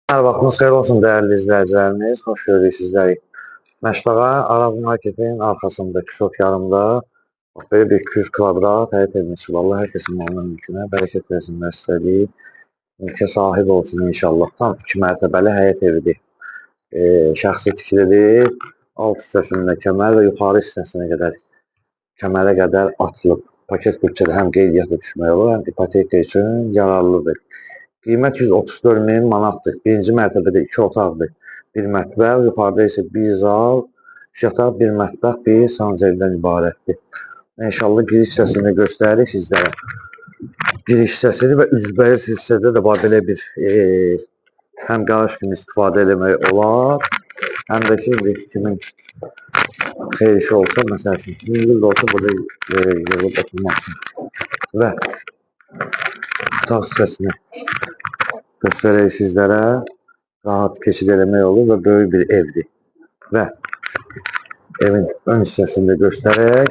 Hər vaxtınız xeyir olsun dəyərli izləyicilərimiz. Xoş gördük sizləri. Məşdağa Araz marketin arxasında 2 yarımda bax, belə bir 200 kvadrat həyət evini çıxıb. Allah hər kəsin malına, mülkünə bərəkət versin, istədiyi mülkə sahib olsun inşallah. Tam 2 mərtəbəli həyət evidir. Şəxsi tikilidir. Alt hissəsində kəmər və yuxarı hissəsinə qədər, kəmərə qədər atılıb. Paket bütçədə həm qeydiyyata düşmək olur, həm ipoteka üçün yararlıdır. Qiymət 134 min manatdır. Birinci mərtəbədə 2 otaqdır, bir mətbəx, yuxarıda isə bir zal, 3 yataq, bir mətbəx, bir sancərdən ibarətdir. İnşallah giriş hissəsini göstəririk sizlərə. Giriş hissəsini və üzbəyiz hissədə də var belə bir həm qaraj kimi istifadə eləmək olar, həm də ki, kimin xeyir işi olsa, məsəl üçün, yüngül də olsa burada yığılıb oturmaq üçün. Və sağ hissəsini göstərək sizlərə, rahat keçid eləmək olur və böyük bir evdir. Və evin ön hissəsini də göstərək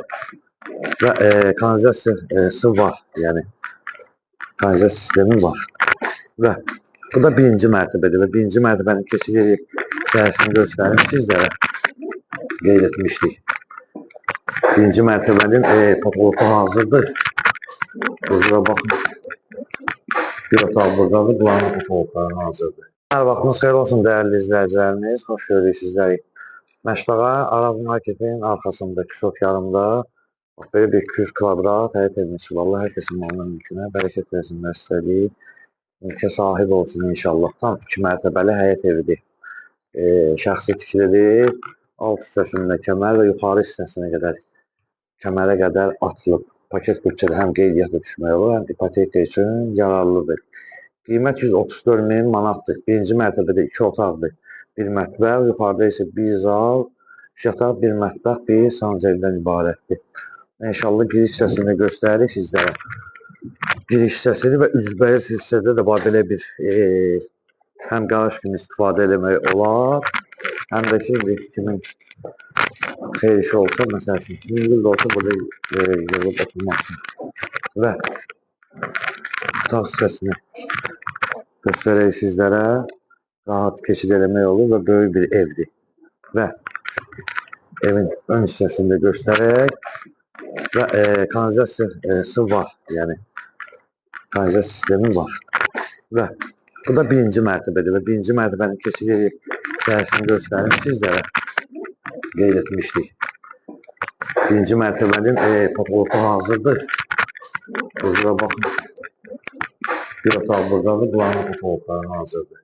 və kanalizasiyası var, yəni kanalizasiya sistemi var. Və bu da birinci mərtəbədir və birinci mərtəbənin keçid hissəsini göstərim sizlərə, qeyd etmişdik. Birinci mərtəbənin patoloku hazırdır. Burada baxın. Bir otaq buradadır, buranın patologları hazırdır. Hər vaxtınız xeyir olsun dəyərli izləyicilərimiz. Xoş gördük sizləri. Məşdağa Araz marketin arxasında 2 yarımda bax, belə bir 200 kvadrat həyət evini çıxıb. Allah hər kəsin malına, mülkünə bərəkət versin, istədiyi mülkə sahib olsun inşallah. Tam 2 mərtəbəli həyət evidir. Şəxsi tikilidir. Alt hissəsində kəmər və yuxarı hissəsinə qədər, kəmərə qədər atılıb. Paket bütçədə həm qeydiyyata düşmək olur, həm ipoteka üçün yararlıdır. Qiymət 134 min manatdır. Birinci mərtəbədə 2 otaqdır, bir mətbəx, yuxarıda isə bir zal, 3 yataq, bir mətbəx, bir sancərdən ibarətdir. İnşallah giriş hissəsini göstəririk sizlərə. Giriş hissəsini və üzbəyiz hissədə də var belə bir həm qaraj kimi istifadə eləmək olar, həm də ki, kimin xeyir işi olsa, məsəl üçün, yüngül də olsa burada yığılıb oturmaq üçün. Və sağ hissəsini göstərək sizlərə, rahat keçid eləmək olur və böyük bir evdir. Və evin ön hissəsini də göstərək və kanalizasiyası var, yəni kanalizasiya sistemi var. Və bu da birinci mərtəbədir və birinci mərtəbənin keçid hissəsini göstərim sizlərə, qeyd etmişdik. Birinci mərtəbənin patoloku hazırdır. Burada baxın. Bir otaq buradadır, buranın patologları hazırdır.